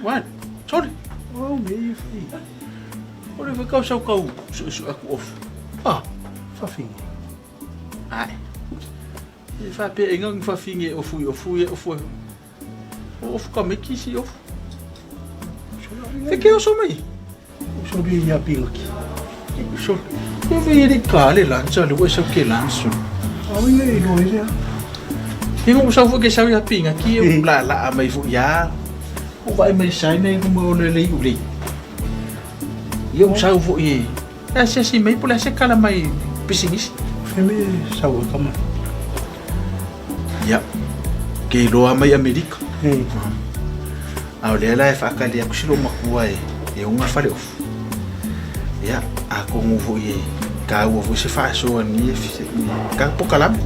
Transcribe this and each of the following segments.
One, sorry. Oh, me fai. O le kau sau kau su su aku off. Ah, fafine. Ai. E fa pe inga ngi fafine ofu i ofu i ofu. O ofu ka meki si ofu. Fe ke oso mai. So bi ia pinga ki. So, ke ve i ka le lancha le ua sau ke lanso. Au ia i loe lea. Inga ua sau foi ke sau ia pinga ki e la la mai fu ia. O vai mai sai nei mo le le uli. Ia ua sau foi e. E asiasi mai po o le a se kala mai pisinisi. Fe me sau e kama. Ia, ke iloa mai Amerika. A o lea la e faakali atu si lou matua e e oga faleofu. Ia, atonu foi e taua foi se faasoa ni e pokalame.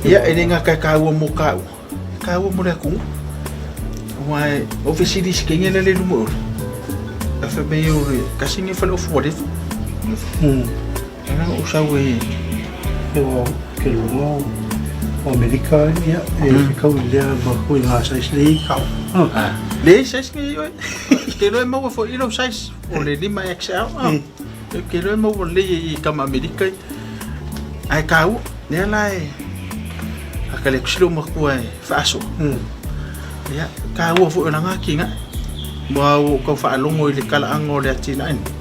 Ia, e le gata e taua mo taua, e taua mo le atunuu. Aua e o fesili i si kenya le le luma o le. A fai mai o le tasi lenei faleofu ua leva. Ana o sau e O ke luga o Amerika ia e fekau i lea ma koe ngā size le i kau. Ah, le size ngi oi. Ke loe maua foi i lou size o le 5 XL. Ah. Ke loe maua le i kama Amerika. Ai kau, lea la e a ka le kusilo makua e faaso. Ia, taua foi o langa ki nga. Mua o kau whaalongo i le kalaaga o le atinae nei.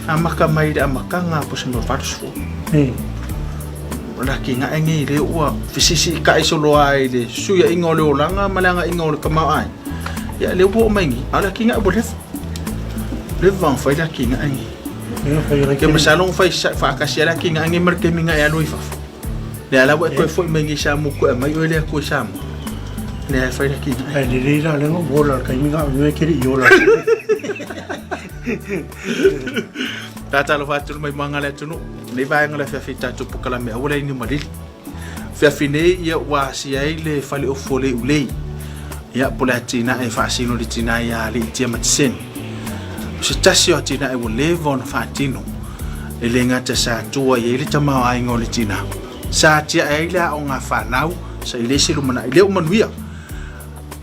Amata mai i le amataga po se mea 80. O le atinae nei lea ua fesisiita'i solo ai i le fesuiaiga o le olaga ma le agaiga o le tamaoaiga. Ia lea ua oo mai nei, a o le atinae ua leva. Leva ona fai le atinae nei. Ke masalo na fai faatasi ai le atinae nei ma le taimi na e alu ai i fafo. Lea la ua e toe foi mai nei i Samoa toe aumai oe le Atua i Samoa. Lea e fai le atinae. Ae lelei la lea na ou ola i le taimi na o e ke le i ola. Tatalofa atu mai moaga le atunuu. Nei vaega o le afiafi i tatou pokalame aua le inu malili. Fiafi nei ia ua asia ai le fale ofu o le ulei. Ia po le atinae e faasino i le tina ia Aliitia Matiseni. O se tasi o atinae ua leva ona faatino e le gata sa tua i ai le tamaoaiga o le tina. Sa atiae ai le aoga a fanau sa i le isi lumanai lea ua manuia.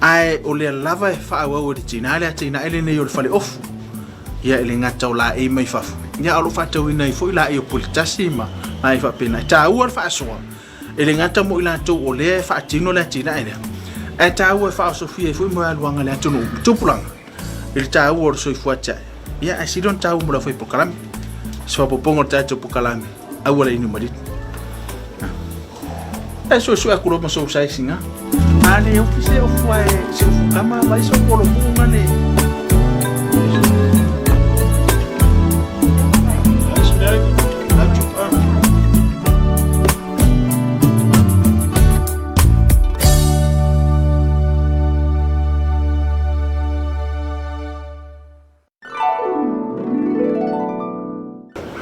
Ae o lea lava e faaauau e le tina le atinae lenei o le fale ofu. Ia e le gata o laei mai fafo, ia a o lo o faatauina ai foi laei o Puletasi ma laei faapena. E taua le faasoa e le gata mo i latou o lea e faatino le atinae lea, ae taua e faaosofia ai foi moealuaga a le atunuu ma tupulaga i le taua o le soifua atiae. Ia ae sili ona taua mo le aufai polokalame. Se faaopoopoga o le tatou polokalame, aua le inu malili. E suesue atu loa ma sou size ina. A le ofi se ofu ae se ofu kama vai so polo mu nga le.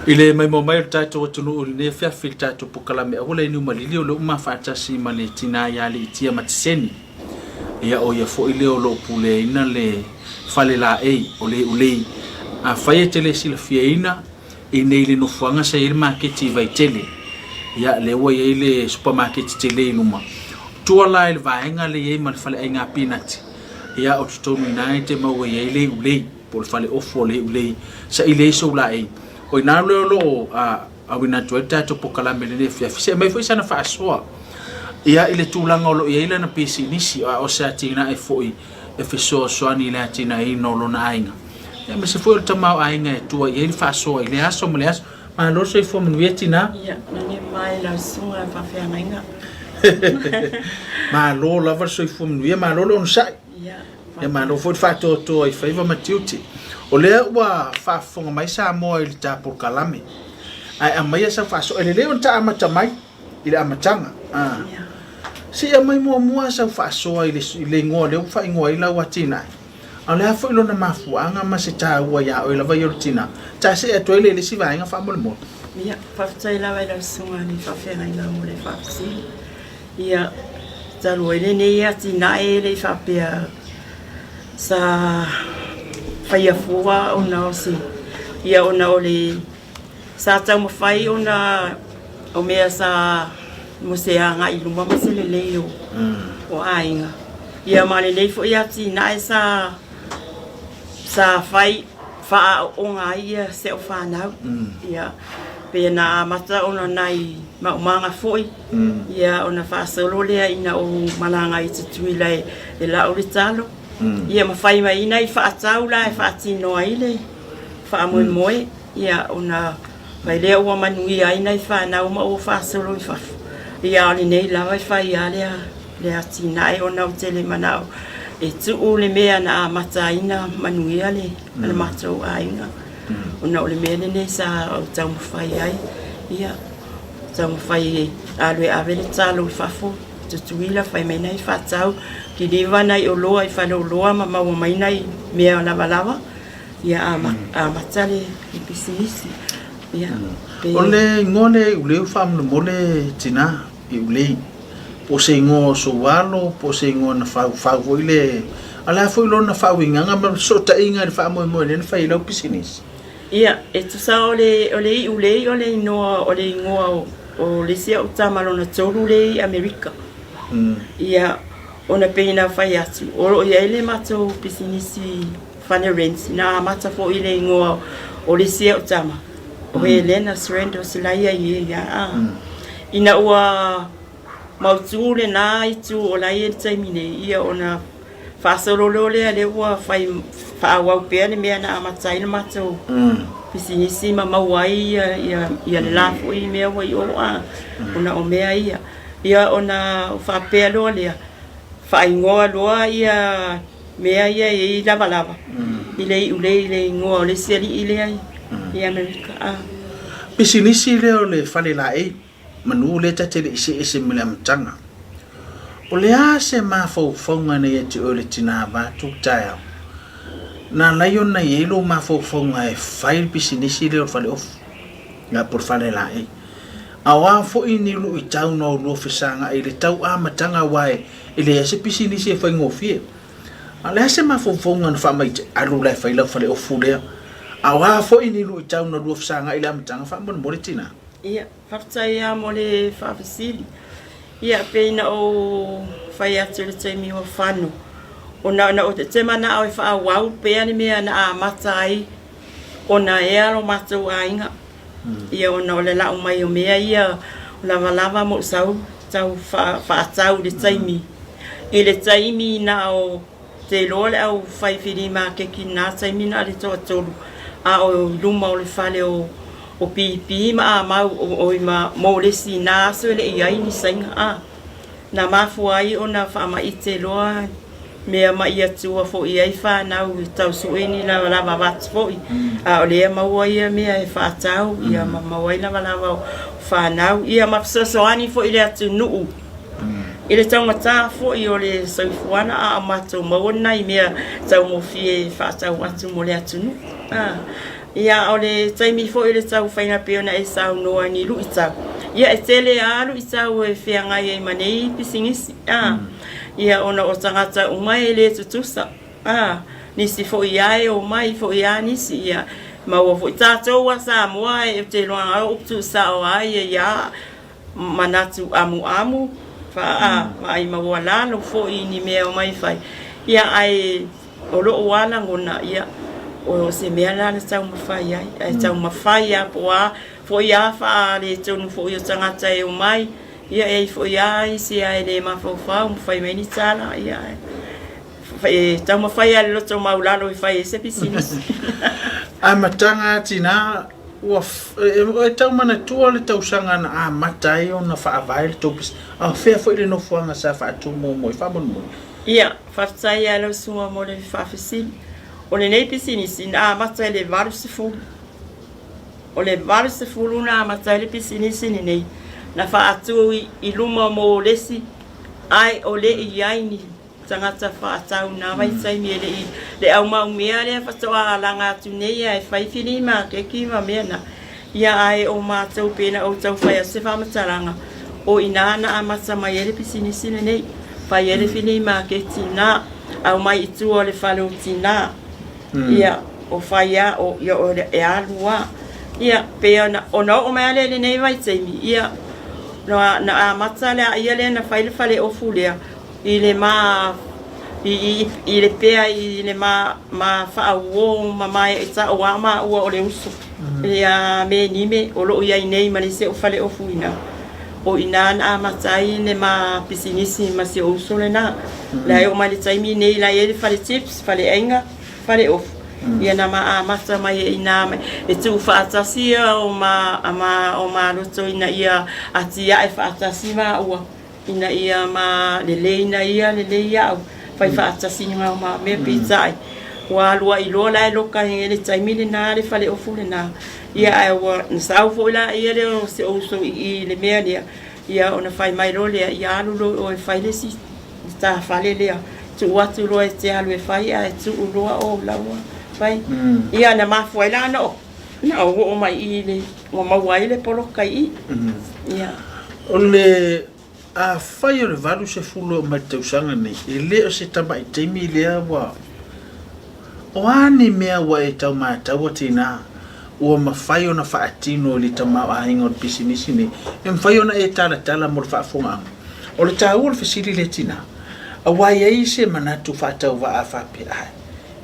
I le maimoa mai o le tatou atunuu i lenei afiafi i le tatou pokalame aua le inu malili o lea ua mafaatasi ma le tina ia Aliitia Matiseni. Ia o ia foi lea o lo o puleaina le fale laei o le Ulei. Afai e te le silafiaina i nei le nofoaga sa i ai le maketi i Vaitele, ia lea ua i ai le supamaketi tele i luma. Tua la i le vaega lea i ai ma le faleaiga pinati, Ia, o totonu i ina e te maua i ai le iulei, po o le fale ofu o le iulei, saili ai sou laei. O ina lea o lo o auina atu ai le tatou pokalame i lenei afiafi. Se aumai foi sana faasoa ia i le tulaga o lo o i ai lana pisinisi, a o se atinae foi e fesoasoani i le atinaeina o lona aiga, aemaise foi o le tamaoaiga e tua i ai le faasoa i lea aso ma lea aso. Malo le soifua manuia tina. Ia, nani mai lau susuga e faafeagaiga. Malo lava le soifua manuia, malo le onosai. Ia, Ia malo foi le faatoatoa i faiva ma tiute. O lea ua faafofoga mai Samoa i le ta polokalame. Ae aumaia sau faasoa. E lelei ona ta amata mai i le amataga. Ah. Ia. Se i aumai muamua sau faasoa i le, i le igoa lea ua faaigoa ai lau atinae. A o le a foi lona mafuaaga ma se taua iā oe lava ia o le tinā? Ta see atu ai lea i le isi vaega faamolemole. Ia, faafetai lava i lau susuga i le faafeagaiga mo le faafesili. Ia, talu ai lenei atinae e le i faapea sa faia fua ona o se, ia ona o le, sa taumafai ona o mea sa. mo se agai i luma ma se lelei o aiga. Ia ma lenei foi atinae sa sa fai faaaooga ai ia si au fanau. Ia pei na amata ona nai maumaga foi, ia ona faasolo lea ina ou malaga i Tutuila e lau le talo. Ia ma fai mai nai faatau la e faatino ai le faamoemoe. Ia ona fai lea ua manuia ai nai fanau ma ua faasolo i fafo. Ia a o lenei lava e fai lava le atinae ona ou te le manao e tuu le mea na amata ai na manuia le matou aiga. Ona o le mea lenei sa ou taumafai ai, ia taumafai e alu e ave le talo i fafo i Tutuila, fai mai nai faatau, kiliva nai oloa i faleoloa ma maua mai nai mea lavalava. Ia amata le pisinisi. Ia, pe. O le igoa lea Iuleu faamolemole tina, Iulei. Po o se igoa o sou alo, po o se igoa na faufau foi le. A o le a foi lona faauigaga ma fesootaiga i le faamoemoe lea na fai ai lau pisinisi? Ia, e tusa o le o le Iulei o le inoa o le igoa o le isi au tama lona tolu lea i Amerika. Ia, ona pei ona fai atu, o lo o i ai le matou pisinisi Fale Rents, na amata foi i le igoa o le isi au tama, o Helena Srendos la ia i ia a. Ina ua mautu lena itu o la ia i le taimi nei, ia ona faasolo loa lea lea ua fai faaauau pea le mea na amata ai le matou pisinisi ma maua ai ia le la foi mea ua i o a, ona o mea ia. Ia ona faapea loa lea, faaigoa loa ia mea ia e i ai lavalava i le iulei i le igoa o le isi alii lea i Amerika. A. Pisinisi lea o le fale laei manu lea ta te le i see ese ma le amataga. O le a se mafaufauga na ia te oe le tina vaeatu le taeao na alai ona i ai lou mafaufauga e fai le pisinisi lea o le fale ofu po o le fale laei? A o a foi ni luitau na oulua fesagai i le tau amataga aua e E leai se pisinisi e faigofie. A o le a se mafaufauga na faamaite, alu la e fai lau faleofu lea. A o a foi ni luitau na lua fesagai i le amataga, faamolemole tina. Ia, faafetai lava mo le faafesili. Ia, pei na ou fai atu i le taimi ua fano, ona na ou te manao e faaauau pea le mea na amata ai ona ea lo matou aiga. Ia ona o le lau mai o mea ia o lavalava ma ou sau tau faatau i le taimi i le taimi na o te iloa le au fai fili maketi i lena taimi na o le toatolu a o i luma o le fale o o pipi ma amau oi ma molesi i na aso e le i ai ni saina a Na mafua ai ona faamaite loa mea ma ia tua foi ai fanau e tau sue ni lavalava avatu foi, a o lea maua ia mea e faatau ia ma maua ai lavalava o fanau ia ma fesoasoani foi i le atunuu i le taugata foi o le soifuaga a o matou maua ni nai mea taugofie e faatau atu mo le atunuu. Ia, o le taimi foi o le tau faiga pei ona e saunoa i ni luitau, ia e tele lava luitau e feagai ai ma nei pisinisi, a, ia ona o tagata uma e le tutusa, a, nisi foi lava e omai foi lava nisi, ia, maua foi tatou a Samoa ou te iloa lava o upu tuusao lava ia ia manatu amuamu, vaai maualalo foi i ni mea omai fai, ia ae o lou lava lagona, ia, o se mea la na taumafai ai, ae taumafai lava po o a foi lava faaletonu foi o tagata e omai, ia e i ai foi lava isi e le mafaufau ma fai mai ni tala, ia, e taumafai lava i le loto maualalo e fai ai se pisinisi. Amataga tina ua e tau manatua le tausaga na amata ai ona faavae le tou pisinisi, a o fea foi le nofoaga sa faatu muamua ai faamolemole? Ia, faafetai lava i lau susuga mo le faafesili. O lenei pisinisi na amata i le 80. O le 80 na amata ai le pisinisi lenei, na faatu i luma mo le isi ae o le i ai ni tagata faatau na vaitaimi e le i le aumaumea lea faatoa alaga atu nei ae fai filima keki ma mea na. Ia ae o matou pei na ou tau fai atu se faamatalaga, o ina na amata mai ai le pisinisi lenei, fai ai le filima keti na, aumai i tua o le fale o tina, ia o fai a o ia o e alu a. Ia pei ona ona oo mai a lea i lenei vaitaimi, ia. Na amata le ia lea na fai le faleofu lea i le ma i le pea i le ma ma faauo ma mae e tau a maua o le uso ia Menime o loo iai nei ma le isi au faleofu ina o ina na amata ai le ma pisinisi ma si ou uso lena la e oo mai le taimi nei la iai le fale chips fale aiga faleofu ia na ma amata mai e ina e tuu faatasi o ma o maloto ina ia atiae faatasi maua ina ia ma lelei ina ia lelei au fai faatasi ma ma mea peitai ua alu ai loa la e loka i le taimi lena le faleofu lena ia ae ua na sau foi la ia lea o si ou uso i le mea lea ia ona fai mai loa lea ia alu loa oe e fai le isi ta fale lea tuu atu loa e te alu e fai ae tuu loa o laua fai ia na mafua ai la ona na ou oo mai i le ua maua ai le poloka i i. Ia. O le afai o le 80 e oo mai i le tausaga lenei, e le o se tamai taimi lea ua. O a ni mea ua e tau mataua tinā ua mafai ona faatino i le tamaoaiga o le pisinisi nei, e mafai ona e talatala mo le faafofogaaga? O le taua o le fesili lea tinā, aua e i ai se manatu faatauvaa faapea, Ae,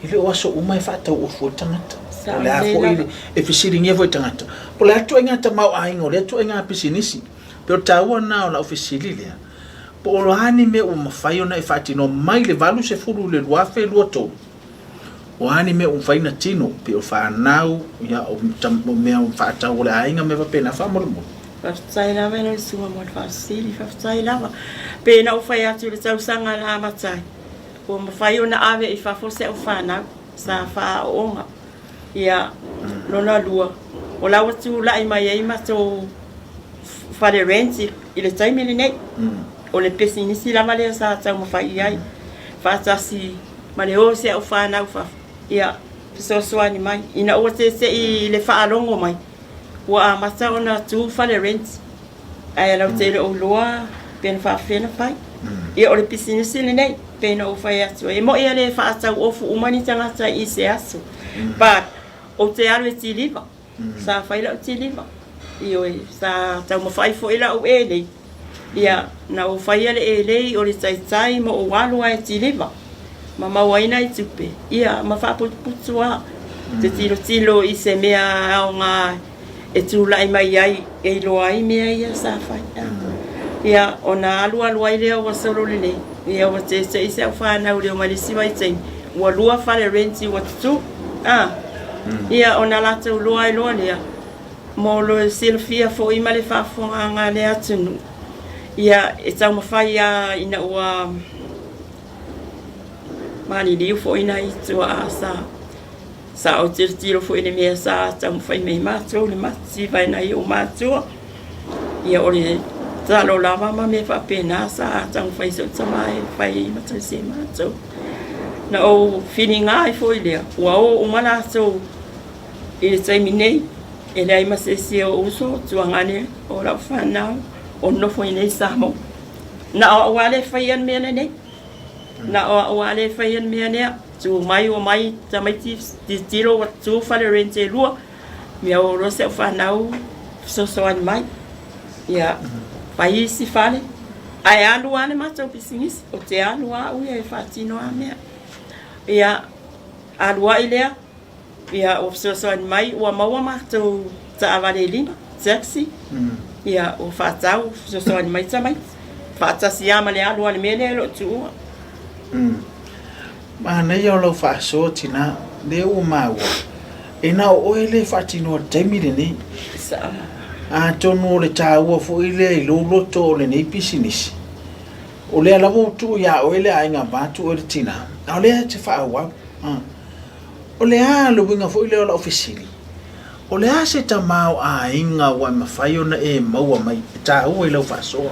E le o aso uma e faatauofu ai le tagata. O le a foi e fesiligia foi tagata, po o le a ituaiga tamaoaiga o lea ituaiga pisinisi. Pei o le taua lena o lau fesili lea, po o a ni mea ua mafai ona e faatinoa mai le 80 i le 2023, o a ni mea ua mafai ona tino, pei o fanau, ia, o mea faatau a le aiga, mea faapena faamolemole. Faafetai lava i lau susuga mo le faafesili, faafetai lava. Pei ona ou fai atu i le tausaga na amata ai, Ua mafai ona ave i fafo se au fanau sa faaaooga. Ia, lona lua, o la ua tulai mai ai matou fale rent i le taimi lenei. O le pisinisi lava lea sa taumafai i ai, faatasi ma le o o se au fanau i fafo, ia, fesoasoani mai. Ina ua seisei i le faalogo mai, ua amata ona tu fale rent. Ae latou te le o iloa pe na faapefea ona fai. Ia o le pisinisi lenei, pei ona ou fai atu ai, e moni e le faatauofu uma ni tagata i se aso, but ou te alu e tiliva, sa fai lau tiliva, ioe, sa taumafai foi lau elei, ia na ou faia le elei o le taitai ma ou alu lava e tiliva ma maua ai nai tupe, ia ma faaputuputu lava, ou te tilotilo i se mea aoga e tulai mai ai e iloa ai mea ia sa fai. Ia, ona alualu ai lea ua solo lelei, ia ua tete'i se au fanau i le omai le isi vaitaimi, ua lua fale renti ua tutū. A, ia ona latou loa ai loa lea, mo le silafia foi ma le faafofogaaga a le atunuu, ia e taumafai lava ina ua maliliu foi nai tuaa sa Sa ou tilotilo foi i le mea sa taumafai mai matou le matitiva e nai ou matua. Ia o le talo lava ma mea faapena sa taumafai si ou tama e fai ai ma tausi ai matou. Na ou filiga ai foi lea, ua o uma latou i le taimi nei, e leai ma se isi o uso, tuagane o lau fanau o nofo i inei i Samoa. Na o au lava lea e faia le mea lenei. Na o au lava lea e faia le mea lea. Tu mai omai tamaiti tilotilo ua tu fale rent e lua. Mea o loa si au fanau fesoasoani mai. Ia, fai isi fale. Ae alu lava le matou pisinisi. Ou te alu lava au ia e faatino a mea. Ia, alu ai lea. Ia, ua fesoasoani mai, ua maua matou taavale e lima, taxi. Ia, ua faatau, fesoasoani mai tamaiti. Faatasi lava ma le alu a le mea lea e le o tuua. Manaia o lau faasoa tina, lea ua maua, e na o oe lea e faatinoa i le taimi lenei. Atonu o le taua foi lea i lou loto o lenei pisinisi, o lea lava ua tuu ia oe le aiga vaeatu oe le tina, a o lea e te faaauau. O le a le uiga foi lea o lau fesili? O le a se tamaoaiga ua e mafai ona e maua mai e taua i lau faasoa?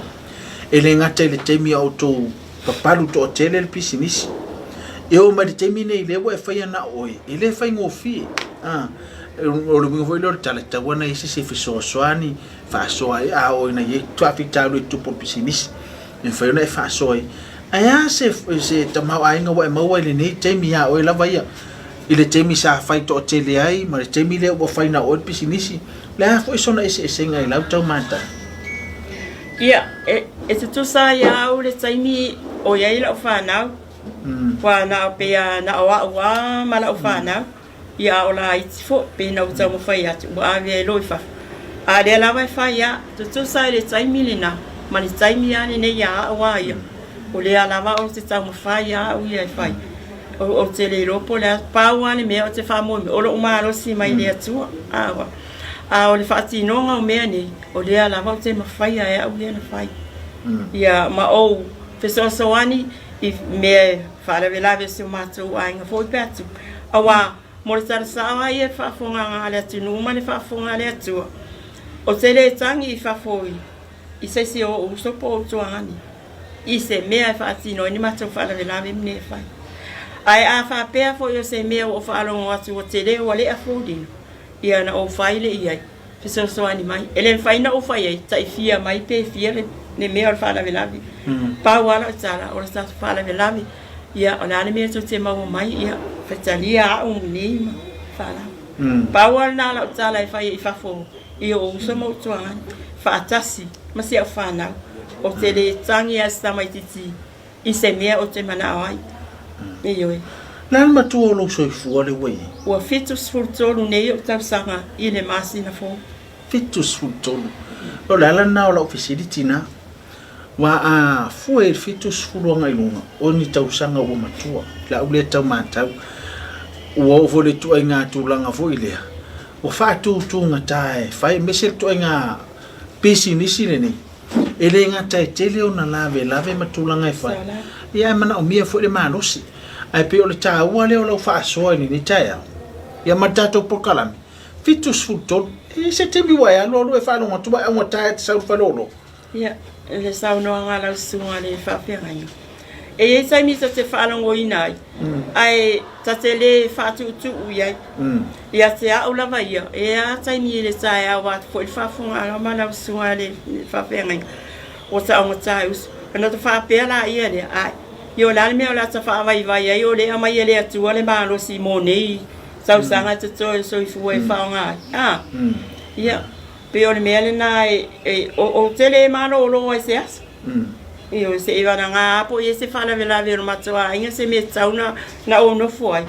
E le gata i le taimi a outou papalu toatele le pisinisi. E oo mai le taimi nei lea ua e faia na o oe, e le faigofie. A, o le uiga foi lea o le tala, e tatau ona i ai se isi e fesoasoani, faasoa ai, a oo ina i ai faafitauli e tutupu o le pisinisi. E mafai ona e faasoa ai. Ae a se, se tamaoaiga ua e maua i lenei taimi ia oe lava ia, i le taimi sa fai toatele ai ma le taimi lea ua fai na o oe le pisinisi, o le a foi sona eseesega i lau tau matau? Ia, e tutusa ai a au le taimi o i ai lau fanau, aua na o pei lava na o au lava ma lau fanau, ia a o laiti foi, pei na ou taumafai atu ua ave ai loa i fafo. A o lea lava e fai lava, tutusa i le taimi lena ma le taimi lava lenei ia au lava ia, o lea lava ou te taumafai lava au ia e fai. Ou te le iloa po o le a, pau lava le mea ou te faamoemoe, o lou malosi mai le Atua. A o le faatinoga o mea nei, o lea lava ou te mafaia e au ia na fai. Ia, ma ou fesoasoani i mea e faalavelave i si o matou aiga foi pe a tupu. Aua, mo le tala sao lava ia i le faafofogaaga a le atunuu ma le faafofoga a le Atua, ou te le tagi i fafo i se isi o ou uso po o ou tuaani i se mea e faatino ai ni matou faalavelave ma mea e fai. Ae a faapea foi o se mea ua ou faalogo atu ua tele ua lea foliga, ia na ou fai le i ai, fesoasoani mai. E le mafai na ou fai ai, tai fia mai pe fia le mea o le faalavelave. Pau lava lau tala, o le tatou faalavelave, ia o le a le mea tou te maua mai, ia faitalia au nei ma faalava. Pau lava lena o lau tala e fai ai i fafo i ou uso ma ou tuagana, faatasi ma si au fanau. Ou te le tagi lava i se tamaitiiti i se mea ou te manao ai. Ioe. Le a le matua o lou soifua lea ua i ai? Ua 73 nei ou tausaga i le masina fou. 73. O le ala lena o lau fesili tina, aua a fua i le 70 agai luga, o ni tausaga ua matua. I lau lea tau matau, ua oo foi i le ituaiga tulaga foi lea, ua faatutugata e fai, aemaise le ituaiga pisinisi lenei. E le gata e tele ona lavelave ma tulaga e fai, ia ae manaomia foi le malosi. Ae pei o le taua lea o lau faasoa i lenei taeao, ia ma le tatou polokalame, 73, e i ai se taimi ua e alu alu e faalogo atu ua e augata e te sau i le faleoloa. Ia, le saunoaga a lau susuga i le faafeagaiga, e i ai taimi ta te faalogoina ai, ae ta te le faatuutuu i ai. Ia te au lava ia, e a taimi i le taeao atu foi le faafofoga ma lau susuga i le faafeagaiga, ua taugata e uso. Ona ta faapea laia lea, ai, ia o le a le mea o le a ta faavaivai ai o lea e aumai e le Atua le malosi mo nei tausaga e totoe o le soifua e faaaoga ai. A, ia, pei o le mea lena e, ou te le malolo ai i se aso. Ioe, se i vanaga po o i ai se faalavelave o le matou aiga, se mea e tatau ona ou nofo ai,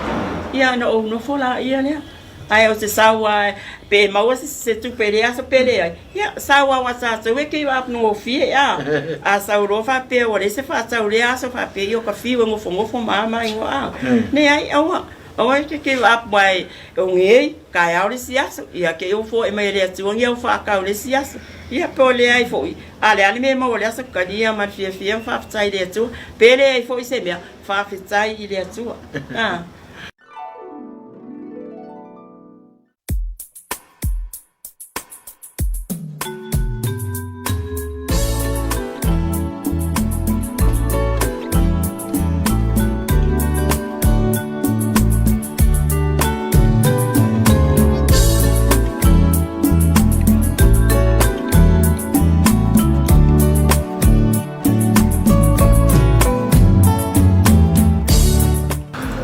ia ona ou nofo laia lea. Ae o se sau lava pe maua se tupe i lea aso pe leai, ia sau lava aua tatou e give up gofie a. A sau loa faapea ua leai se faatau i lea aso faapea, ia o ka fiu e nofonofo ma a ma igoa a. Leai, aua. Aua e te give up mai o nei, taeao le isi aso, ia te i ua foai mai e le Atua ni au faatau le isi aso. Ia pe o leai foi, a le a le mea e maua i le aso, talia ma le fiafia ma faafetai i le Atua. Pe leai foi se mea, faafetai i le Atua. A.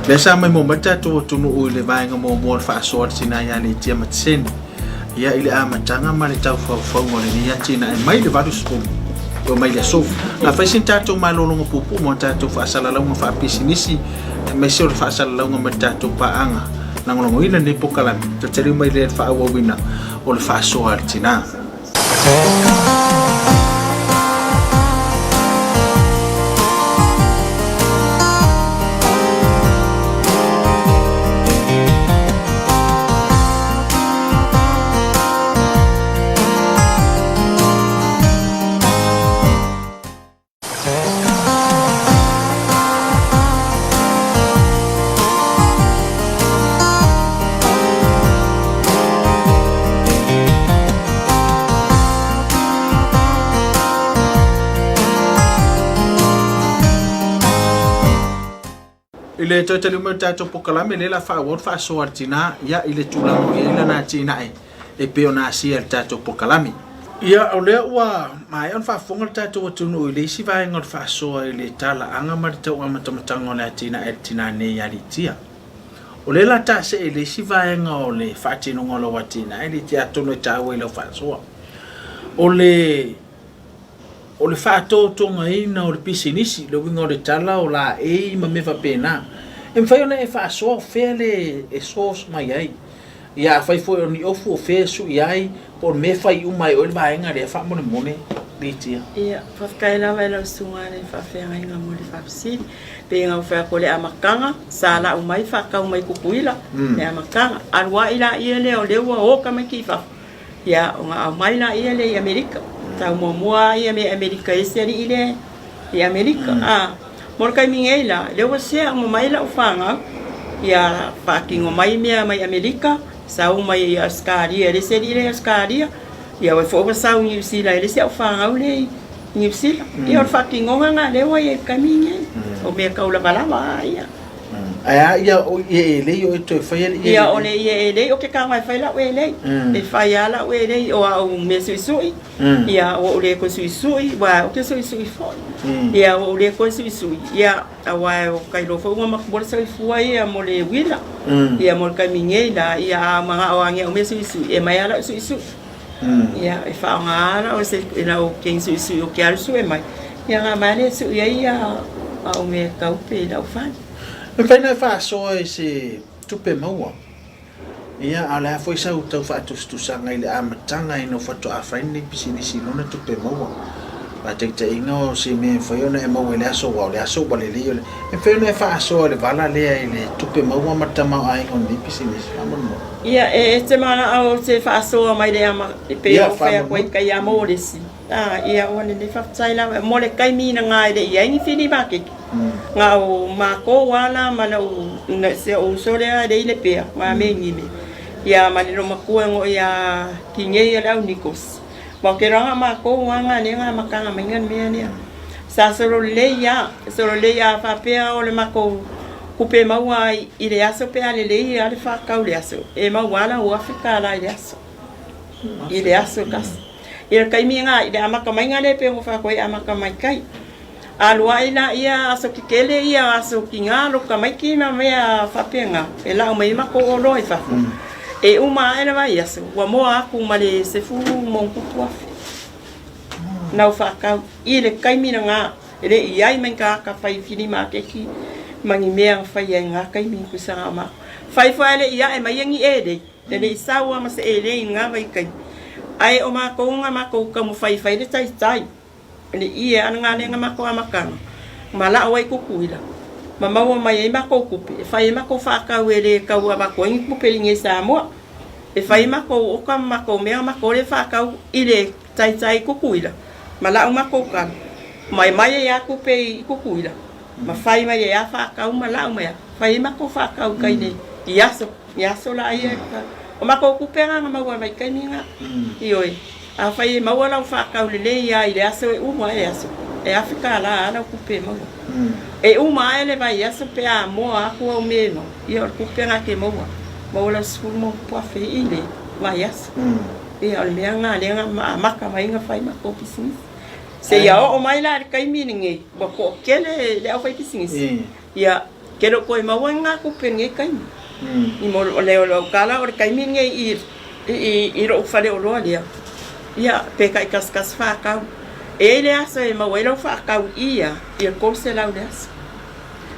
Lea sa maimoa mai le tatou atunuu i le vaega muamua o le faasoa a le tina ia Letia Matiseni ia i le amataga ma le taufaufauga o lenei atinae mai le 80 e oo mai le aso. Na fai sina tatou malologa puupuu mo tatou faasalalauga faapisinisi aemaise o le faasalalauga mai le tatou paaga lagolagoina lenei polokalame. Toe mai lea i le faaauauina o le faasoa a le tina. I le toe taliu mai o le tatou polokalame, lea o le a faaauau le faasoa a le tina ia i le tulaga o i ai lana atinae e pei ona asia e le tatou polokalame. Ia, o lea ua maea ona faafofoga le tatou atunuu i le isi vaega o le faasoa i le talaaga ma le tauamatamataga o le atinae a le tina nei ia Litia. O lea o le a taasee i le isi vaega o le faatinoga o lau atinae, Litia, atonu e taua i lau faasoa. O le. O le faatotogaina o le pisinisi, le uiga o le tala o laei ma mea faapena, e mafai ona e faasoa o fea le e source mai ai. Ia afai foi o ni ofu o fea e sui ai, po o le mea e fai uma ai e oe le vaega lea faamolemole, Litia. Ia, faafetai lava i lau susuga i le faafeagaiga mo le faafesili. Pei ona ou fai atu o le amataga sa lau mai faatau mai Tutuila le amataga. Alu ai laia lea o lea ua o tamaiti i fafo, ia ona aumai laia lea i Amerika. Tau muamua lava ia mea i Amerika i isi alii lea i Amerika. A, mo le taimi nei la, lea ua share uma mai lau fanau, ia faatino mai mea mai Amerika, sau mai Ausetalia i le isi alii lea i Ausetalia, Ia oe foi ua sau i Niu Sila e le isi au fanau lea i Niu Sila. Ia o le faatinoga lena lea ua i ai i le taimi lenei. O mea tau lavalava a ia. Ae a ia o ie elei o e toe faia le ie elei? Ia o le ie elei o ke tago e fai lau elei. E fai a lau elei o au mea suisui. Ia ua ou le toe suisui ua ou te suisui foi. Ia ua ou le toe suisui ia aua o ka iloa foi ua matua le soifua ia mo le uila. Ia mo le taimi nei la ia a manao a ni au mea suisui e aumai a lau suisui. Ia e faaaoga a lau se lau keni suisui o ke alu sue mai ia na mai le sui ai ia au mea tau pe lau fale. E mafai ona e faasoa i se tupe maua. Ia, a o le a foi sau tau faatusatusaga i le amataga ina ua faatoa fai lenei pisinisi i lona tupe maua. Faataitaiga o se mea e mafai ona e maua i le aso aua o le aso ua lelei o le e mafai ona e faasoa i le vala lea i le tupe maua ma le tamaoaiga o lenei pisinisi faamolemole. Ia, e te manao ou te faasoa mai le ama, e pei ona ou fai atu ai i tai amo o le isi. A, ia ua lelei faafetai lava. Mo le taimi na e le i ai ni fili maketi, na o makou lava la ma lou, si ou uso lea e le i Lepea, ma me Gime, ia ma le loomatua e gooi ia Kinei o le au Nichols. Ma ou te iloa na o makou lava na lea na amataga mai le mea lea. Sa solo lelei lava, solo lelei a faapea o le matou tupe maua i le aso pe a lelei lava le faatau i le aso, e maua lava lau $1000 i le aso, i le aso e tasi. I le taimi lena, i le amata maiga lea pei ona fai atu ai e amata mai tai. Alu ai laia aso tetele ia, aso tiga, lotu tamaiti ma mea faapena, e lau mai ai matou oloa i fafo. E uma ae le vaiaso, ua moa atu ma le 10+ nau faatau i le taimi lena, e le i ai mai ni tagata fai fili maketi ma ni mea na faia i lena taimi tusa na o matou. Fai foi ae le i ae mai ni elei. E le i sau lava ma se elei i lena vaitaimi, ae o matou na matou taumafai e fai le taitai, le ie a lena lea na matou amataga, ma la'o ai Tutuila, ma maua mai ai matou tupe e fai ai matou faatau e le tau avatu ai ni tupe i inei i Samoa, e fai ai matou oka ma matou mea na matou le faatau i le taitai i Tutuila, ma la'o matou talo, ma e mai ai lava tupe i Tutuila, ma fai mai ai lava faatau ma la'o mai lava, fai ai matou faatau i tai i aso. I aso la ia, o matou tupe na na maua mai taimi na. Ioe, afai e maua lau faatau lelei a i le aso e uma ae aso, e $1000 a lau tupe e maua. E uma ae le vaiaso pe a moa atu au mea e maua, ia o le tupe na e te maua, maua lau $10,000 i le vaiaso. Ia o le mea na lea na amata mai na fai matou pisinisi. Seia oo mai la i le taimi lenei, ua toatele le aufaipisinisi, Ia, ke le o toe maua i ngā kupe nei taimi. I mo o le o lau tala o le taimi nei i i i lou fale oloa lea, ia, pe taitasikasi faatau. E i ai le aso e maua ai lau faatau i ia, ia $300 le aso.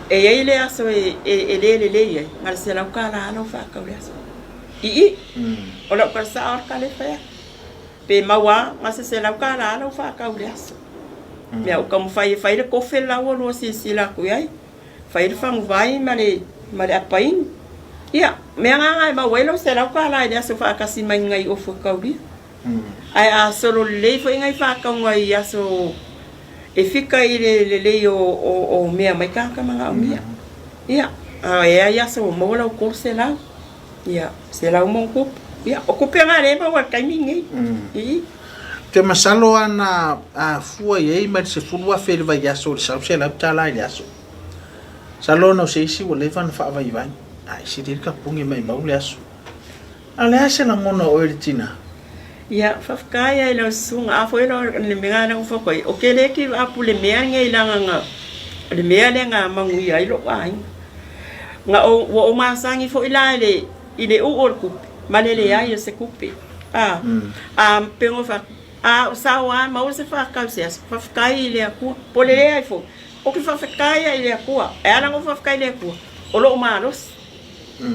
E i ai le aso e e e le lelei ai, na o le $100 lava lau faatau i le aso. I i, o lau tala sao lava le tala e fai atu. Pe maua lava, na o se $100 lava lau faatau i le aso. Mea o taumafai e fai le kofe la ua lua silasila atu i ai, fai le faguvai ma le ma le apaini. Ia, mea na e maua ai lau $100 i le aso faatasi mai nai ofu e kaulia. Ae a solo lelei foi nai faatauga i aso e fika i le lelei o, o, o mea mai tagata manaomia. Ia, a e ai aso ua maua lau $300. Ia, $100+. Ia, o tupe na lea e maua i le taimi lenei. Ii. Ou te masalo ana a fua i ai mai le $10,000 i le vaiaso i le $100 i le aso. Masalo ona o se isi ua leva ona faavaivai, a e sili ai le tapuni e maimau le aso. A o le a se lagona o oe le tina? Ia, faafetai lava i lau susuga. A foi o le mea lena ua fai atu ai, ou te le give up i le mea lenei leaga na, o le mea lea na manuia ai lou aiga. Na ou, ua ou masani foi la i le, i le uu o le tupe ma le leai o se tupe. A, a pei ona ou fai atu, A o sao lava e maua se faakau i se aso, faafetai i le Atua. Po o le leai foi, ou te faafetai lava i le Atua. E ala ona ou faafetai i le Atua, o lou malosi,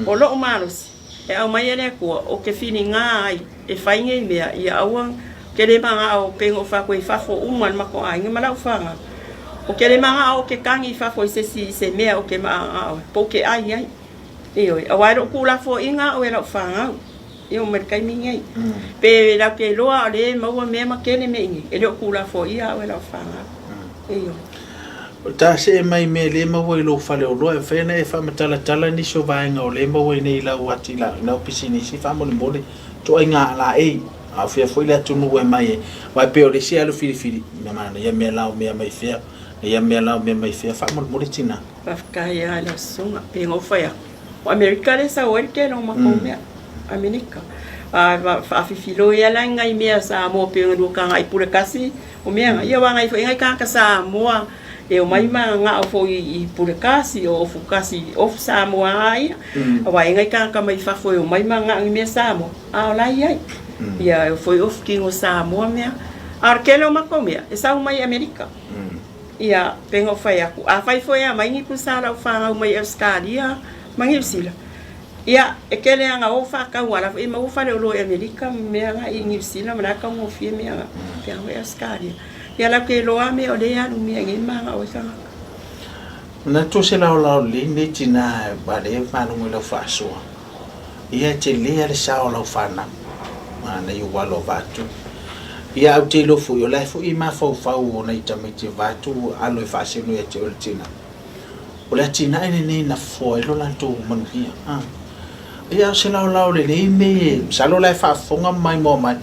o lou malosi e aumai e le Atua ou te filiga ai e fai nei mea, ia aua ou te le manao pei ona ou fai atu i fafo uma le matou aiga ma lau fanau. Ou te le manao ou te tagi i fafo i se isi i se mea ou te manao po ou te ai ai. Ioe, aua e le o tuulafoaiina au e lau fanau. E oo mai le taimi lenei. Pe latou te iloa o lea e maua mea ma tele mea i inei, e le o tuulafoaia au e lau fanau. Ioe. O ta see mai i mea le maua i lou faleoloa, e mafai ona e faamatalatala nisi o vaega o lea e maua i nei i lau atinae, i lau pisinisi faamolemole, ituaiga laei, a o fea foi le atunuu e mai ai. Aua e pei o le isi alu filifili, mea manaia mea la o mea mai fea, ia mea la o mea mai fea, faamolemole tina. Faafetai lava i lau susuga, pei ona ou fai atu, o Amerika lea e sau ai le tele o matou mea, Amerika. A faafifiloi lava la i nai mea Samoa pei ona lua taga i Pulekasi, o mea na, ia aua nai foi nai tagata Samoa e omai mananao foi i Pulekasi, o Ofu kasi, Ofu Samoa lava ia. Aua e i ai nai tagata mai fafo e omai mananao i mea Samoa, a o la e i ai. Ia e foi ofu tino Samoa mea. A o le tele o matou mea, e sau mai Amerika. Ia, pei ona ou fai atu, afai foi e aumai ni pusa a lau fanau mai Ausetalia ma Niu Sila, ia, e tele lava ina o faatau a o la foi e maua faleoloa i Amerika ma mea la i Niu Sila ma la e taugofie mea la, pea foi Ausetalia. Ia latou te iloa lava mea o lea e alu mea i nei manao ai tagata. Manatu o se laolao lelei lenei tina aua lea e faalogo i lau faasoa. Ia e tele lava le sao o lau fanau, manaia ua alo avatu. Ia ae ou te iloa foi, o la e foi e mafaufau o nai tamaiti avatu alo e faasino ia te oe le tina. O le atinae lenei na fofoa ai lo latou manuia. Ia o se laolao lelei lenei, masalo o la e faafofoga ma maimoa mai,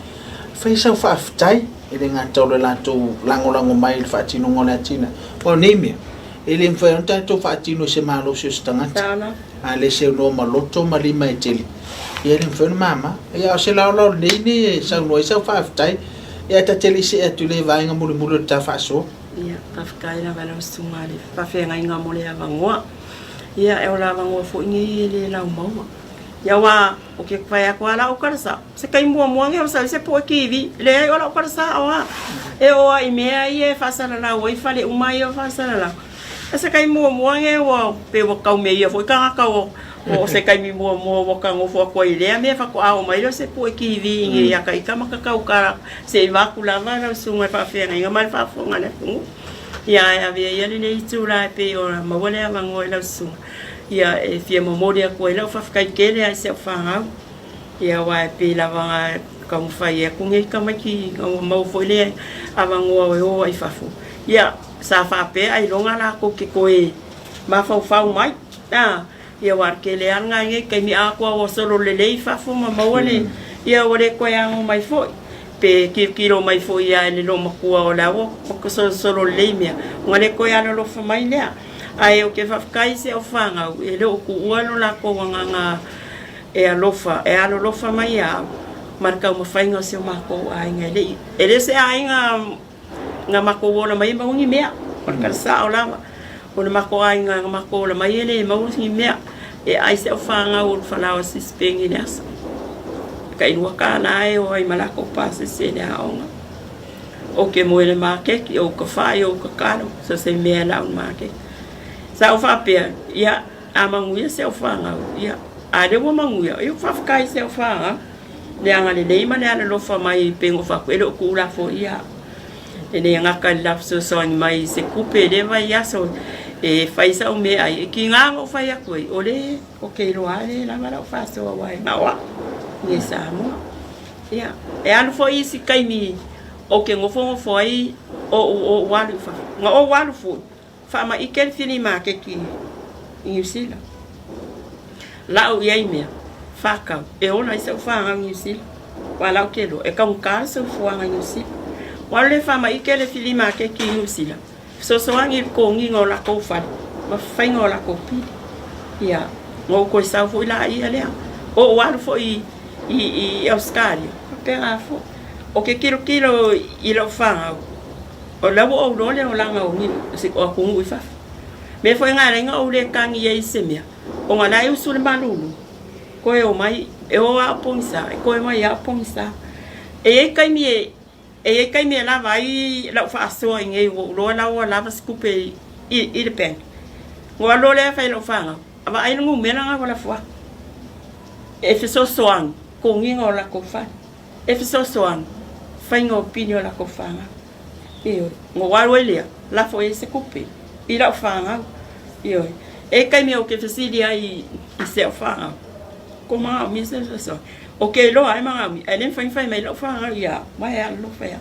fai sau faafetai, e le gata o le latou lagolago mai i le faatinoga o le atinae. Aua o nei mea, e le mafai ona tatou faatino i se malosi o se tagata. A le seunoa ma loto ma lima e tele, ia e le mafai ona mama. Ia a o se laolao lelei lenei e saunoa ai sau faafetai, ia ae ta te le i see atu i le vaega mulimuli o le ta faasoa. Ia, faafetai lava i lau susuga i le faafeagaiga mo le avanoa. Ia, o le avanoa foi lenei e le laumaua. Ia aua ou te fai atu lava lau tala sao, se taimi muamua lenei o sau ai se po'e TV, leai o lau tala sao lava. E oo lava i mea ia e faasalalau ai fale uma ia e faasalalau, O se taimi muamua lenei ua pei ua tau meia foi tagata o o se taimi muamua ua ta nofo atu ai i lea mea faatoa oo mai lea o se pue TV i inei ia ta ita ma ta tautala se i vaeatu lava lau susuga i le faafeagaiga ma le faafofoga a le atunuu. Ia ae avea ia lenei itula e pei ona maua le avanoa i lau susuga ia e fia momoli atu ai lau faafetai tele lava i si au fanau. Ia aua e pei lava ona taumafai atu nei tamaiti ina ua maua foi le avanoa e o ai i fafo. Ia Sa faapea ailoga lakou ke toe mafaufau mai, a, ia aua o le tele lava lena i nei taimi, a atu lava ua solo lelei i fafo ma maua le, ia ua le toe ano mai foi, pe tilotilo mai foi lava i le loomatua o la ua solosolo lelei mea, ona le toe alolofa mai lea. Ae ou te faafetai i si au fanau, e le o tuua lo latou agaga e alofa, e alolofa mai ia au ma le taumafaiga o si o matou aiga. E le i, e le o se aiga Na matou ola mai e maua ni mea, o le tala sao lava. O le matou aiga na matou ola mai e le maua ni mea. E ai se au fanau o le falaoa sisipeni i le aso. E tailua kālā e o ai ma latou pasese i le aoga. Ou te moe i le maketi, o uka fai, o uka kalo, so se mea e lau i le maketi. Sa ou faapea, ia, a manuia se au fanau, ia, a lea ua manuia, ia faafetai i se au fanau. Le agalelei ma le alolofa mai pei ona ou fai atu, e le o tuulafoaia au. E le gata i le la fesoasoani mai i se tupe i lea vaiaso e fai sau meaai, e tiga ona ou fai atu ai, o le ou te iloa lava le lava lau faasoa aua e na o au i Samoa. Ia, e alu foi isi taimi ou te nofonofo ai ou ou alu i fafo. Na ou alu foi, faamaite le fili maketi i Niu Sila. Lau i ai mea, faatau, e ola ai sau fanau i Niu Sila. Aua la ou te iloa, e taugata le soifuaga i Niu Sila. Ua alu le faamaite le fili maketi i Niu Sila, fesoasoani i le totogiina o latou fale ma faiga o latou pili. Ia, na ou toe sau foi laia lea. Ou alu foi i Ausetalia, faapena foi. Ou te tilotilo i lau fanau, O la ua ou iloa le olaga o ni o atunuu i fafo. Mea foi na ala ai na ou le tagi ai i se mea, ona la e usu le malulu, koe o mai, e o a o pogisa, e koe mai a o pogisa. E i ai taimi e, E i ai taimi e lava ai lau faasoa i nei ua ou iloa la ua lava se tupe i le bank. Ona ou alu loa lea fai i lau fanau, vaai le numera lena ua lafo atu e fesoasoani totogiina o latou fale, e fesoasoani faiga o pili o latou fanau. Ioe, ona ou alu ai lea lafo i ai se tupe i lau fanau. Ioe, e i ai taimi ou te fesili ai i si au fanau, ko manaomia se fesoasoani. Ou te iloa lava e manaomia, ae le mafai ona fai mai lau fanau ia au, ma e alolofa ia au.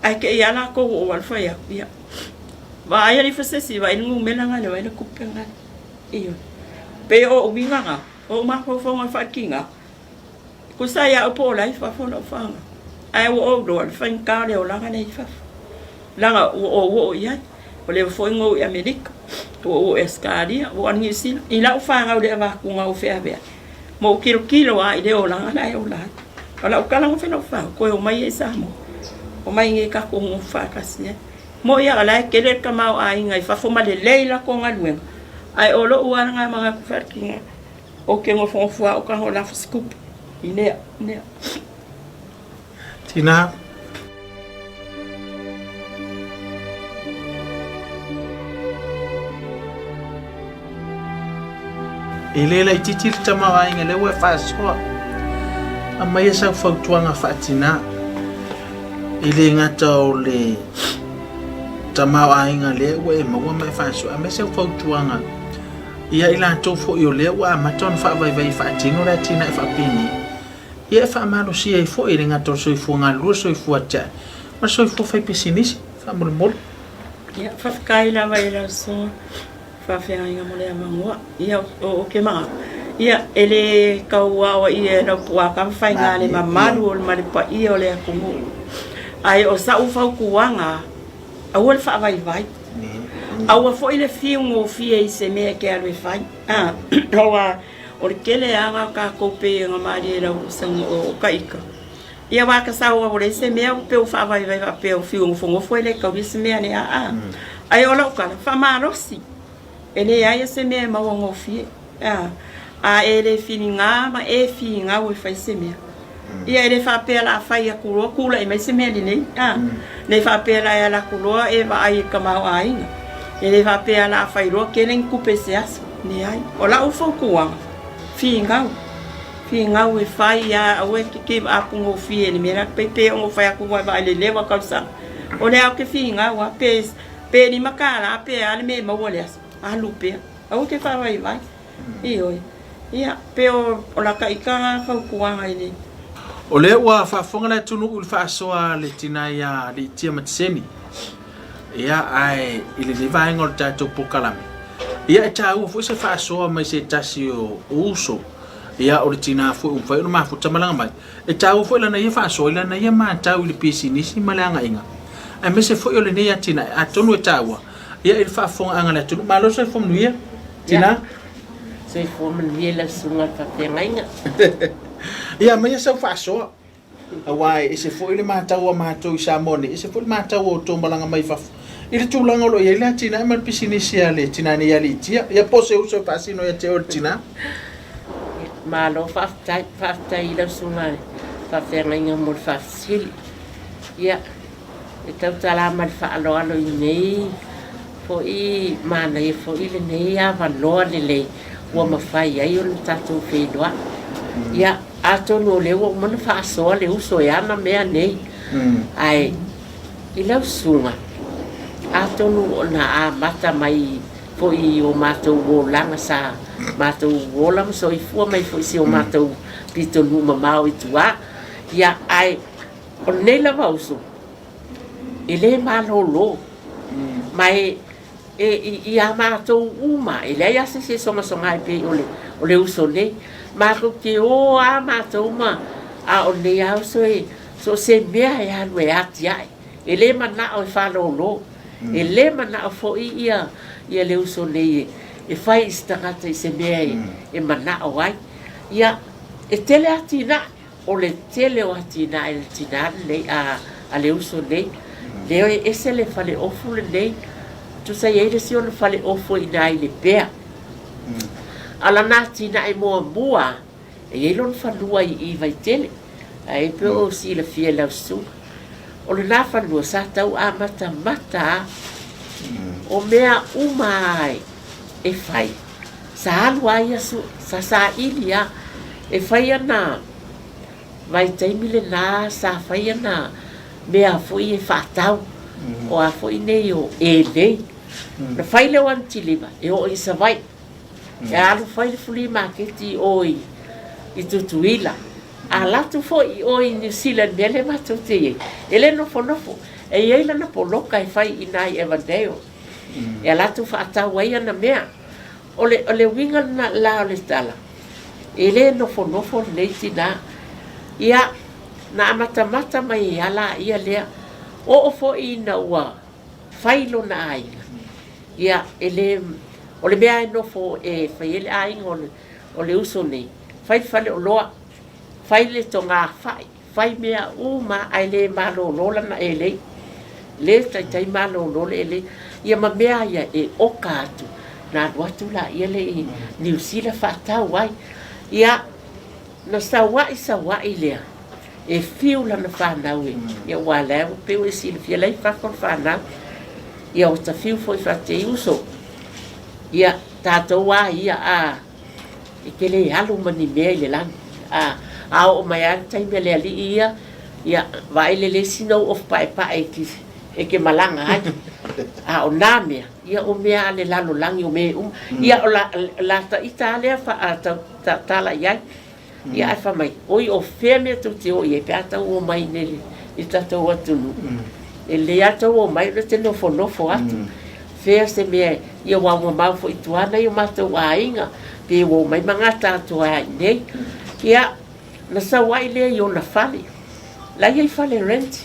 Ae te i lava latou ua ou alu fai atu, ia, vaai alii fa se isi, vaai le numera lena, vaai le tupe lena. Ioe. Pei o uiga na, o ou mafaufauga faatiga, tusa ia au po o la e i fafo lau fanau, ae ua ou iloa le faigata o le olaga lea i fafo, leaga ua ou oo i ai. Ua leva foi ona ou i Amerika, ua ou oo i Ausetalia, ua ou alu i Niu Sila, i lau fanau i le avatuga o ou feaveai, ma ou tilotilo lava i le olaga la e ola ai. O lau tala na fai i lau fanau, toe omai ia i Samoa, omai i inei tatou nonofo faatasi ai. Moni lava o la e tele le tamaoaiga i fafo ma lelei latou galuega, ae o lou lava lena manatu faatiga, ou te nofonofo lava ou tago lafo se tupe i lea mea. Tina. E le laitiiti le tamaoaiga lea ua e faasoa. Aumaia sau fautuaga faatina. E le gata o le tamaoaiga lea ua e maua ma e faasoa, aemaise au fautuaga ia i latou foi o lea ua amata ona faavaivai e faatino le atinae faapenei. Ia e faamalosia ai foi e le gata o le soifua galulue, le soifua atiae ma le soifua faipisinisi. Faamolemole. Ia, faafetai lava i lau Susuga Faafeagaiga mo le avanoa. Ia, ou te manatu, ia, e le tau aoaia e lau puaa faiga le mamalu o le ma le paia o le atunuu. Ae o sa'u fautuaga, aua le faavaivai. Aua foi le fiu gofie i se mea e te alu e fai. Aua o le tele lava o tatou pei ona malie i lau saunoaga o taita, ia aua ta sau ua leai se mea ua pei ua faavaivai faapea ua fiu nofonofo e le taulia se mea nei aa. Ae o lau tala, faamalosi, e leai se mea e maua gofie. A e le filiga ma e finau e fai se mea, ia e le faapea o le a fai atu loa tulai mai se mea lelei. Le faapea o le a e alu atu loa e vaai i le tamaoaiga. E le faapea o le a fai loa tele ni tupe i se aso. Leai. O lau fautuaga, finau, finau e fai lava, aua e te give up gofie i le mea lea. Pei pei ona ou fai atu ua e vaai i le leva o tausaga, o lea ou te finau lava, pe $5 pe a le mea e maua i le aso, alu pea. Aua te faavaivai. Ioe. Ia, pei o lata ita lena fautuaga i le. O lea ua faafofoga le atunuu i le faasoa a le tina ia Liitia Matiseni. Ia, ae i lenei vaega o le tatou polokalame, ia e taua foi se faasoa mai se tasi o uso, ia o le tina foi ua mafai ona mafuta malaga mai. E taua foi lana ia faasoa i lana ia matau i le pisinisi ma le agaiga, aemaise foi o lenei atinae, atonu e taua, ia i le faafofogaaga a le atunuu. Malo le soifua manuia, tina. Soifua manuia lau susuga i le faafeagaiga. Ia, aumaia sau faasoa, aua e ese foi le matau a matou i Samoa nei, ese foi le matau a outou malaga mai fafo i le tulaga o lo o i ai le atinae ma le pisinisi a le tina nei ia Liitia. Ia, po o se uso e faasino ia te oe le tina. Malo faafetai, faafetai i lau susuga i le faafeagaiga mo le faafesili. Ia, E tautala ma le faaaloalo i nei foi manaia foi lenei avanoa lelei ua mafai ai ona tatou feiloai. Ia, atonu o lea ua uma ona faasoa le uso e ana mea nei, ae i lau susuga, atonu na amata mai foi i o matou olaga sa matou ola ma soifua mai foi i si o matou pitonuu mamao i tua. Ia, ae O lenei lava uso, e le malolo, ma e ia matou uma, e leai lava se isi e sogasoga ai pei o le uso nei. Matou te o lava matou ma, a o lenei lava uso e so o se mea e alu e atiae, e le manao e faalolo, e le manao foi ia le uso nei e fai i se tagata i se mea e manao ai. Ia, e tele atinae. O le tele o atinae le tina lenei a le uso nei, lea e ese le faleofu lenei, tusa i ai le isi ona faleofu i ina i Lepea. A o lana atinae muamua, e i ai lona fanua i Vaitele, ae pei o silafia e lau susuga. O lena fanua sa tau amatamata a. O mea uma a e fai, sa alu a ia sue, sa saili a. E fai ana vaitaimi lena sa fai ana mea foi e faatau, o a foi nei o elei. Na fai lea o ana tiliva e oo i Savaii. E alu fai le flea maketi i o i Tutuila. A alu atu foi i o i Niu Sila i le mea lea matou te i ai, e le nofonofo. E i ai lana poloka e fai i ina i Evandale. E alu atu faatau ai ana mea. O le, o le uiga lena la o le tala, e le nofonofo lenei tinā. Ia, na amatamata mai ai lava laia lea. Oo foi ina ua fai lona aiga, ia, e le, o le mea e nofo e fai ai le aiga o le, o le uso nei, fai le faleoloa, fai le togafai, fai mea uma ae le malolo lana elei. Le taitai malolo le elei. Ia ma mea ia e oka atu, na alu atu laia lea i Niu Sila faatau ai. Ia, na saua'i saua'i lea, e fiu lana fanau e, ia aua o la e pei ua e silafia la e i fafo le fanau. Ia ua ta fiu foi faatei uso, ia tatou a ia a, e te le alu ma ni mea i le lagi. A, a oo mai lava le taimi a le alii ia, ia, vaai lelei sina ou ofu paepae e te, e te malaga ai. A o nā mea, ia o mea a le lalolagi, o mea uma. Ia, o la, la ta ita lava lea faa, tau, tala i ai. Ia ae fai mai, oi o fea mea tou te o i ai pe a tau omai i le tatou atunuu. E lelei lava tou omai ona te nofonofo atu. Fea se mea, ia ua mamao foi i tua nai o matou aiga, pe ua omai ma gata atu ai i inei. Ia, na sau ai lea i ona fale. La e i ai fale rent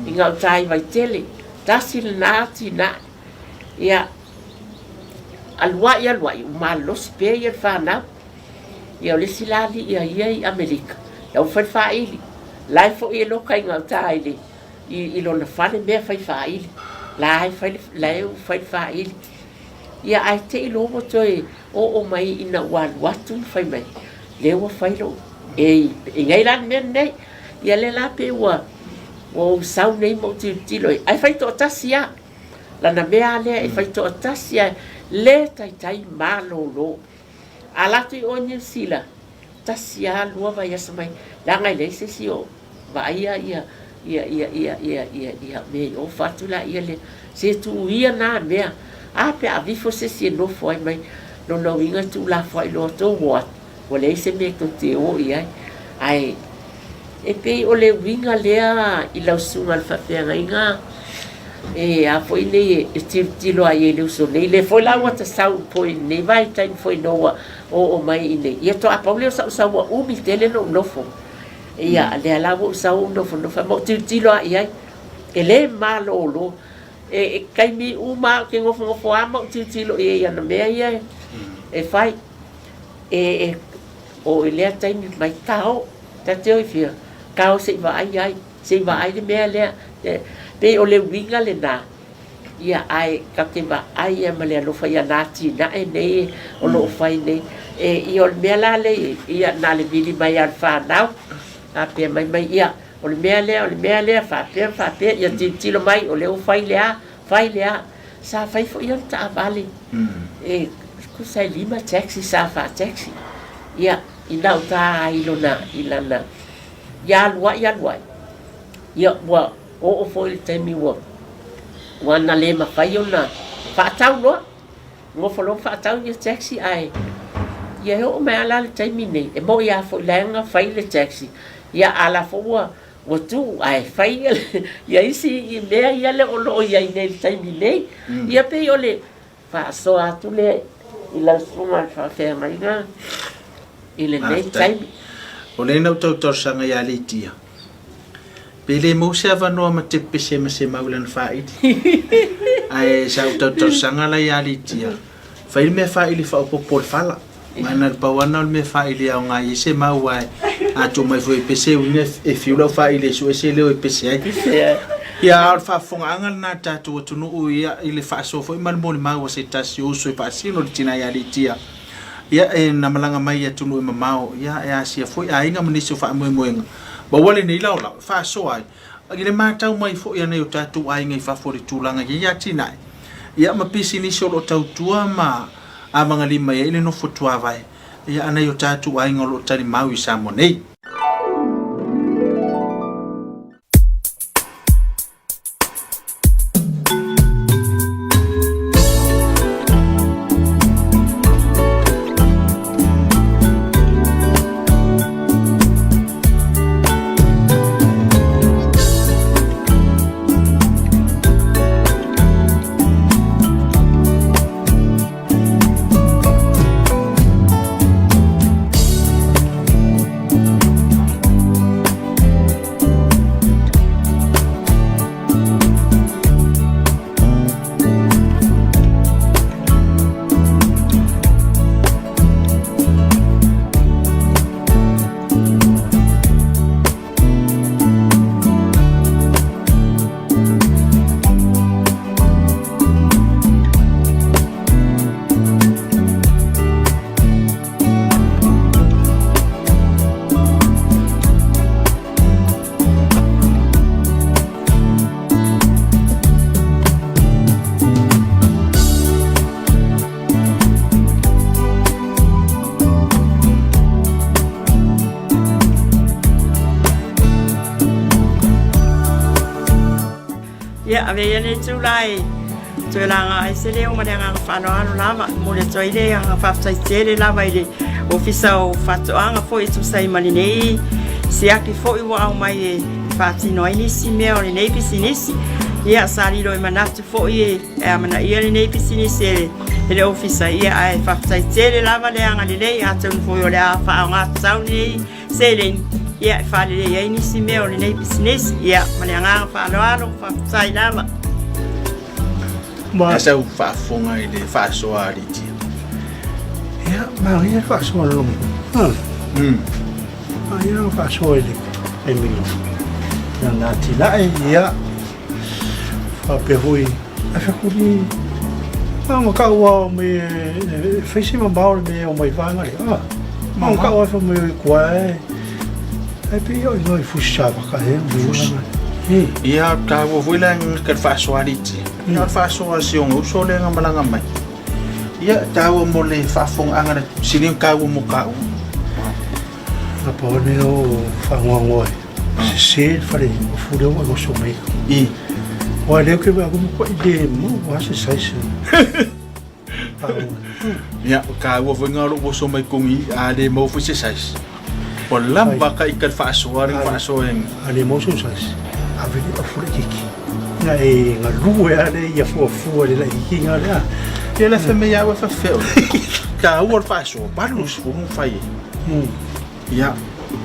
i gauta i Vaitele. Tasi lena atinae. Ia, alu ai alu ai, ua malolosi pea ia le fanau. Ia o le isi la alii a ia i Amerika, la ua fai le faaili. La e foi e loka i gauta i le i lona fale mea fai faaili. La e fai la e fai le faaili. Ia ae te i loa ua toe oo mai ina ua alu atu ma fai mai, lea ua fai lou e i nei la le mea lenei. Ia lea la pei ua ua ou sau nei ma ou tilotilo i ai, ae fai toatasi lava. Lana mea lava lea e fai toatasi lava, le taitai malolo. A alu atu i o i Niu Sila, tasi lava lua vaiaso mai, leaga e leai se isi o vaaia ia ia ia ia ia ia ia mea i o fatu laia lea. Se tuu ia na mea. A pe a aveifo se isi e nofo ai mai, lona uiga e tuulafoai loa tou o atu, ua leai se mea tou te o i ai. Ae e pei o le uiga lea i lau susuga i le faafeagaiga e a foi nei e tilotilo ai i le uso nei, lea foi la ua ta sau foi i lenei vaitaimi foi ina ua oo mai i inei, ia faatoa pau lea o sa'u sau ua umi tele lou nofo. Ia, lea la ua ou sau ou nofonofo ai ma ou tilotilo lava i ai, e le malolo. E taimi uma lava ou te nofonofo lava ma ou tilotilo i ai i ana mea ia e fai. E oo i lea taimi mai, ta o, ta te o i fea? Ta o se i vaai ai. Se i vaai le mea lea. Pei o le uiga lena, ia ae tatou te vaai lava ma le alofa i ana atinae nei o lo o fai nei. E, ia o le mea la lea, ia na o le vili mai lava o le fanau, faapea mai mai, ia o le mea lea, o le mea lea, faapea ma faapea, ia tilotilo mai o lea ua fai le a, fai le a. Sa fai foi ana taavale, e tusa e lima taxi sa faa-taxi, ia i gauta i lona, i lana Ia alu ai alu ai, ia ua oo foi i le taimi ua ua na le mafai ona faatau loa. Nofo loa ma faatau ia taxi ae ia e oo mai lava la i le taimi nei, e moni lava foi la e na fai le taxi, ia a la foi ua ua tuu ae fai ia isi mea ia o lo o i ai nei i le taimi nei. Ia pei o le faasoa atu lea i lau susuga i le faafeagaiga i lenei taimi. O lea na ou tau talosaga ia Litia, pe le maua se avanoa ma te pese ma se mau i lana faaili. Ae sa ou tau talosaga la ia Litia, fai le mea faaili faaopoopo o le fala. Aua na o le pau lava lena o le mea faaili e aoga ai se mau aua a tuu mai foi e pese uiga e fiu lau faaili e sue se leo e pese ai. Ia, a o le faafofogaaga lena a le tatou atunuu ia i le faasoa foi ma le molimau a se tasi o uso e faasino i le tina ia Litia. Ia, e na malaga mai i atunuu e mamao, ia, e asia foi aiga ma nisi o faamoemoega. Maua lenei laolao e faasoa ai. I le matau mai foi a nai o tatou aiga i fafo i le tulaga i ia atinae, ia ma pisinisi o lo o tautua ma avagalima i ai le nofo tuavae, ia a nai o tatou aiga o lo o talimau i Samoa nei. Ia, avea ia lenei itula e toe laga ai se leo ma le agaga faaaloalo lava. E momoli atu ai le agaga faafetai tele lava i le Ofisa o Faatoaga foi e tusa ai ma lenei siaki foi ua aumai e faatino ai nisi mea o lenei pisinisi. Ia, sa lilo i manatu foi e amanaia lenei pisinisi e le Ofisa, ia, ae faafetai tele lava le agalelei, atonu foi o le a faaaoga tatau lenei seleni ia e faalelei ai nisi mea o lenei pisinisi. Ia, ma le agaga faaaloalo, faafetai lava. Ma sau faafofoga i le faasoa a Litia. Ia, manaia le faasoa a Logo. Manaia le faasoa i le taimi lana atinae, ia, faapea foi, ae fai atu ni, na ona tau lava o me e fai se mamao le mea e omai vaega lea, a, na ona tau lava fai mai o i tua e, ae pei o i fusi savaka ea, Fusi. Ia, taua foi la ka le faasoa Litia. Ia, o le faasoa a si ona uso lea na malaga mai. Ia, taua mo le faafofogaaga le sili ona taua mo taua. Na pau le mea o faanoanoa ai, sese le fale o fule ua e oso mai. I. Aua lea ou te vaai atu matuai le maua lava se size. Ia, o taua foi nga o lou oso mai kogi, a le maua foi se size. Ua lava ka ika le faasoa le faasoa e. A le maua sou size, ave le ofu laitiiti. Ina e galue lava le ia fuafua i le laitiiti nga lea. Ia le fai mai ia au e faafefea oe. Taua le faasoa, 80 na fai ai. Ia,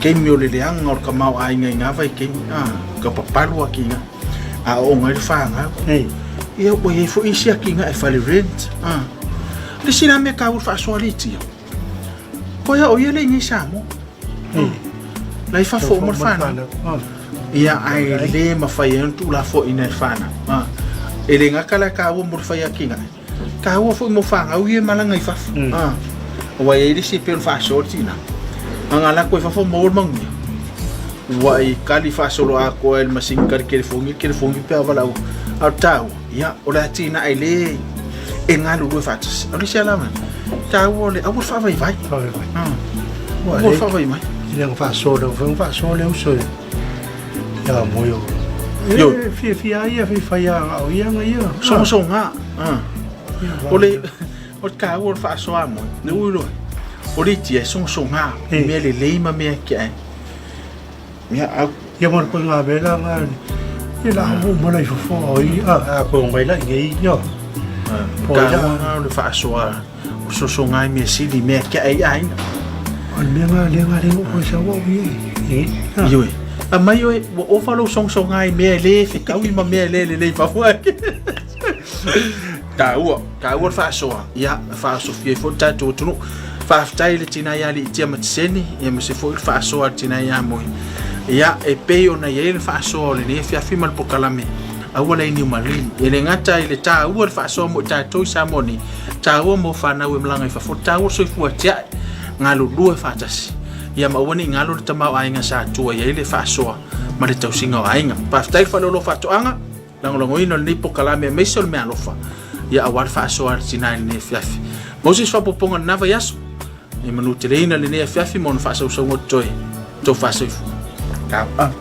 taimi o le leaga o le tamaoaiga i na vaitaimi, a, ka papalu atiga, a ooga ai le fanau. Ia, ua i ai foi isi atiga e fale rent, a. Le isi la mea taua i le faasoa alii Koe o ia le i nei Samoa. La i fafo uma le fanau. Ia, ae le mafai ai ona tuulafoaiina e le fanau. E le gata la e taua mo le fai atinae, taua foi mo fanau ia e malaga i fafo. Aua e i ai le isi e pei ona faasoa le tina, a na alu atu ai i fafo maua le manuia. Ua i kali faasolo atoa e le masini kali telefoni, le telefoni pe a valaau. A o le taua, ia, o le atinae le e galulue faatasi. O le isi lava, taua o le aua le faavaivai. Faavaivai. Aua le faavaivai. I le faasoa lea, fai faasoa le uso ia moe o. E fiafia ai ia fai a o ia nga ia. Sogasoga. O le o le taua o le faasoa moe, le ui loa. O le tia e sogasoga, mea lelei ma mea kia. Ia, au. Ia mo le koinga vela nga ia la o mo la ifo o i a a ko mai la i yo. Po ia nga o le faasoa o sosoga i mea sili mea kia ai aiga. O le mea nga le nga le o sa wa i e. Ioe. A mai oe, ua ofa lou sogasoga i mea e le fetaui ma mea e le lelei fafo ai. Taua, taua le faasoa, ia, faasofia ai foi le tatou atunuu. Faafetai i le tina ia Aliitia Matiseni, ia aemaise foi le faasoa a le tina ia Moi. Ia, e pei ona i ai le faasoa o lenei afiafi ma le pokalame, aua le iniu malili. E le gata i le taua le faasoa mo i tatou i Samoa nei, taua mo fanau e malaga i fafo, taua le soifua tiae, galulue faatasi. Ia ma aua ne i galo le tamaoaiga sa tua i ai le faasoa ma le tausiga o aiga. Faafetai le faleoloa faatoaga, lagolagoina o lenei polokalame aemaise o le meaalofa, ia aua le faasoa a le tina i lenei afiafi. Maua se isi faaopoopoga i lena vaiaso. Ia manuteleina lenei afiafi ma ona faasausauga o totoe. Outou faasoifua. Tau.